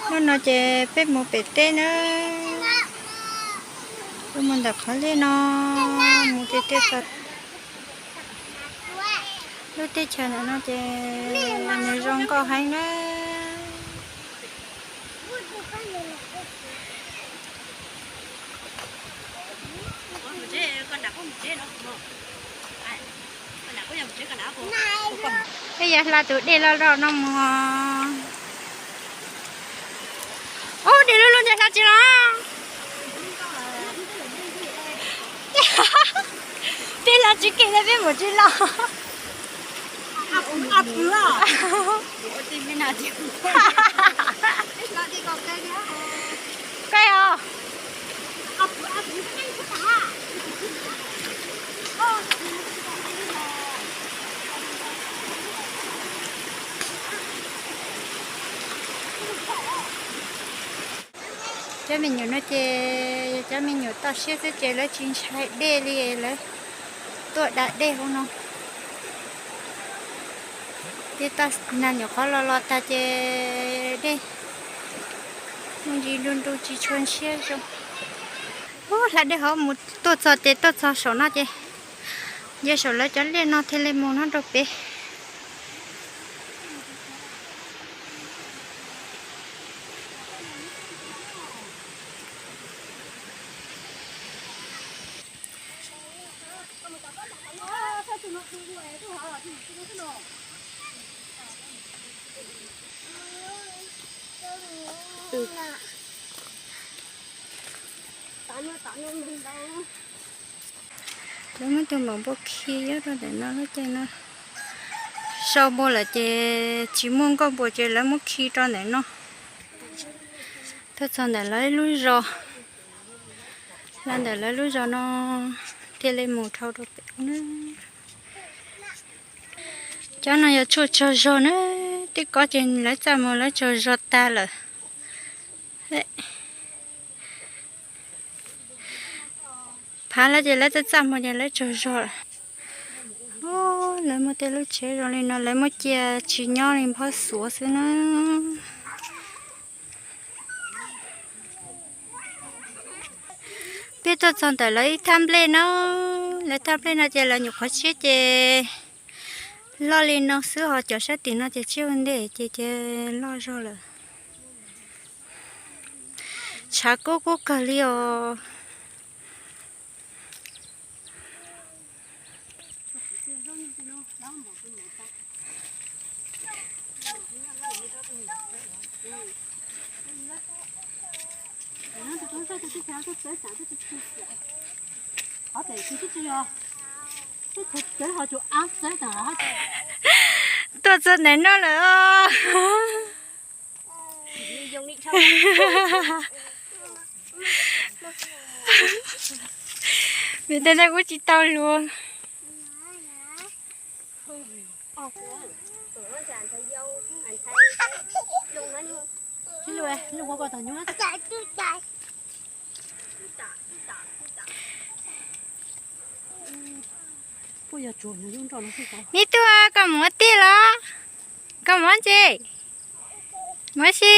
Hnub no ces peb mus pem teb na, peb mus ntawm qhov liaj no, mus tiag tiag txog lub teb chaws ntawm no ces nws zoo nkauj heev na. Peb yuav hla tus dej loj loj no mus. Ub, dej lub lub ntawd hla tsis los. Peb hla tsis kiag li, peb mus tsis los. Koj os. Cov me nyuam no ces yog cov me nyuam toj siab xwb ces lawv tsis ntshai dej li, lawv tuaj da dej hauv no. Ces toj nag nyuam qhuav los los tag ces dej me ntsis nru nru tsis tshua ntshiab zoo. Ub, hla dej hauv mus tuaj txog ces tuaj txog saum no ces, yog saum lawv cov liaj no thiaj li mus no rau pem. Lawv muab tus maum npua khi nyob rau ntawm no lub caij no. Sau npua lawm ces tsis muaj nkauj npua ces lawv muab khi rau ntawm no. Tuaj txog ntawm lawv lub zos, los ntawm lawv lub zos no thiaj li mus dhau rau pem na. Cov no yog tshuaj tsaug zog na, tej ko ces lawv txaj muag lawv tsaug zog tag lawm. Phav lawv ces lawv txaj txaj muag ces lawv tsaug zog lawm. Lawv muaj tej lub tsev zoo li no lawv muab cia tsis nyob li, nphob xuav xwb na. Peb tuaj txog ntawm lawv ib thaj nplej no, lawv thaj nplej no ces lawv nyuam qhuav tshiab ces loj li no xwb, ho cov sab tim no ces tshiab ua ntej ces ces loj zog lawm. Tshav kub kub kawg li os. Tuaj txog ntawm no lawm os. Vim tej no kuj tsis tau luag. Me tub, koj mus ua tij los? Koj mus ua ntses? Mus ua si.